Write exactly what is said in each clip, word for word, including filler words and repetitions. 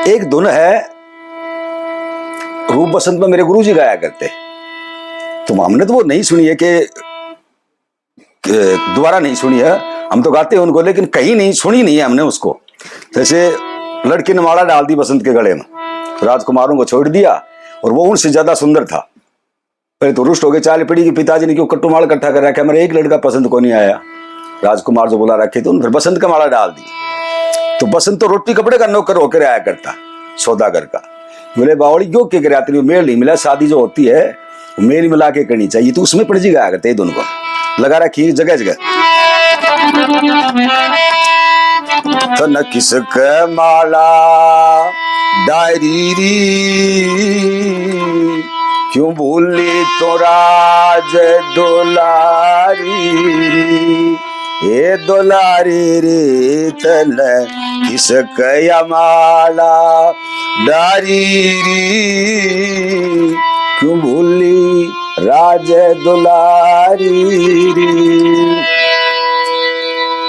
एक धुन है, रूप बसंत में मेरे गुरुजी गाया करते, तो हमने तो वो नहीं सुनी है कि, कि दोबारा नहीं सुनी है, हम तो गाते हैं उनको, लेकिन कहीं नहीं सुनी नहीं है हमने उसको। जैसे लड़की ने माला डाल दी बसंत के गले में, राजकुमारों को छोड़ दिया, और वो उनसे ज्यादा सुंदर था। पहले तो रुष्ट हो गए, चाल पड़ी कि पिताजी ने क्यों कट्टू माल इकट्ठा कर रखा है, मेरा एक लड़का पसंद को नहीं आया। राजकुमार जो बुला रखे थे, उन्होंने फिर बसंत का माला डाल दी। तो बसंत तो रोटी कपड़े का नौकर होकर आया करता, सौदागर का। बोले, "बावड़ी, क्यों के करे आते हो? मेल नहीं मिला, शादी जो होती है, वो मेल मिला के करनी चाहिए।" तो उसमें पड़ जी गाया करते हैं दोनों को, लगा रखी है जगह जगह। तन किसके माला डारी री, क्यों भूली तो राज दुलारी री। ए दुलारी री, तन किसके या माला डारी री, क्यों भूली राज दुलारी री।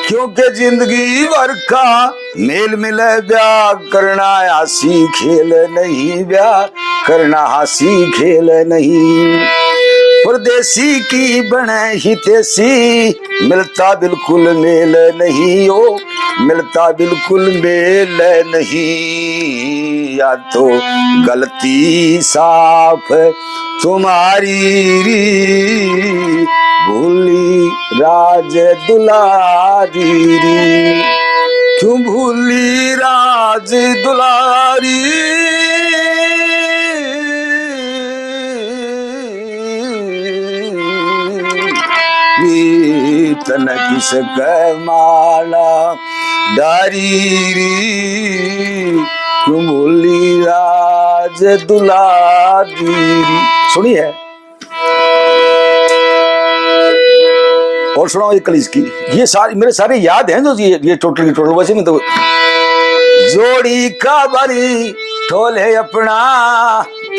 क्योंकि जिंदगी भर का मेल मिले ब्याह करना, हासी खेल नहीं ब्याह करना, हासी खेल नहीं। परदेसी की बने हितैषी, मिलता बिल्कुल मेल नहीं, ओ मिलता बिल्कुल मेल नहीं। या तो गलती साफ तुम्हारी री, भूली राज दुलारी री, क्यों भूली राज दुलारी री। तन किसके माला डारी री, क्यों भूली राज दुलारी री। सुनी है? और सुनाओ ये कलीज की, ये सारी मेरे सारे याद हैं जो ये, ये टोटल की टोटल, वैसे में तो जोड़ी का बारी ढोल है अपना,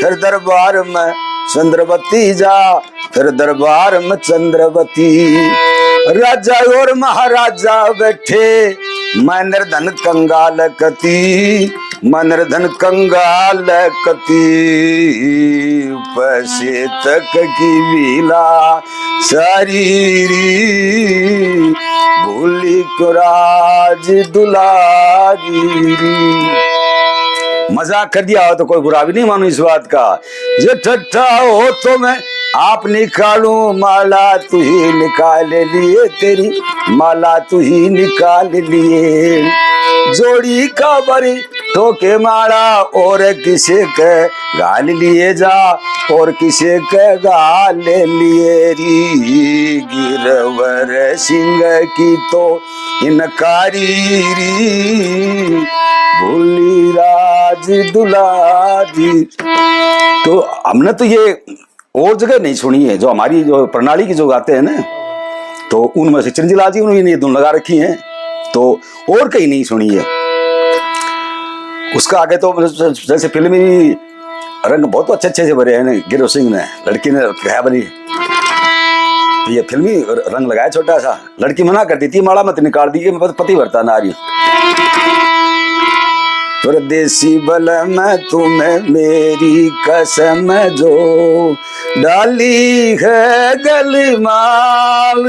फिर दरबार में चंद्रवती जा, फिर दरबार में चंद्रवती। राजा और महाराजा बैठे, मैं निर्धन कंगाल कती, मैं निर्धन कंगाल कती। पैसे तक की भीला सारी री, भूली क्यों राज दुलारी री। मजाक कर दिया हो तो कोई बुरा भी नहीं मानो इस बात का। जे ठट्ठा हो तो मैं आप निकालूं, माला तू ही निकाल लिए, तेरी माला तू ही निकाल लिए। जोड़ी का बरी ठोके माला और किसे के गाल लिए जा, और किसे के गाल लिए री। गिरवर सिंह की तो इनकारी री, भूली राज दुलारी। तो हमने तो ये और जगह नहीं सुनी है, जो हमारी जो प्रणाली की जो गाते हैं ना, तो उनमें से चिरंजीलाल जी, उन्होंने ये धुन लगा रखी है, तो और कहीं नहीं सुनी है। उसका आगे तो मतलब जैसे फिल्मी रंग बहुत अच्छे अच्छे से भरे हैं गिरवर सिंह ने, लड़की ने कहा बनी, तो ये फिल्मी रंग लगाया छोटा सा। लड़की मना कर दी थी, माला मत निकाल दी, मैं पतिव्रता नारी हूँ। परदेसी बलम तुम्हें मेरी कसम जो डाली है गलमाल,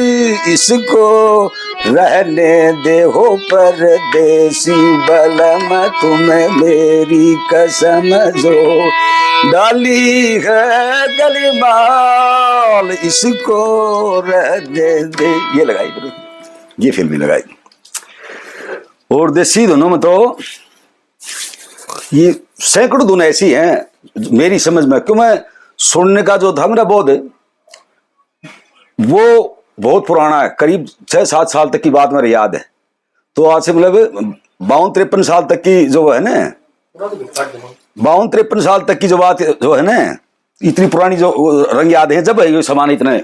इसको रहने दे हो परदेसी बलम तुम्हें मेरी कसम जो डाली है गलमाल, इसको रहने दे। ये लगाई, ये फिल्मी लगाई। और देसी धुनों में तो ये सैकड़ों धुन ऐसी हैं मेरी समझ में, क्यों मैं सुनने का जो था मेरा बोध, वो बहुत पुराना है, करीब छह सात साल तक की बात मेरे याद है। तो आज से मतलब बावन तिरपन साल तक की जो है ना, बावन तिरपन साल तक की जो बात जो है ना, इतनी पुरानी जो रंग याद है, जब है ये सामान इतने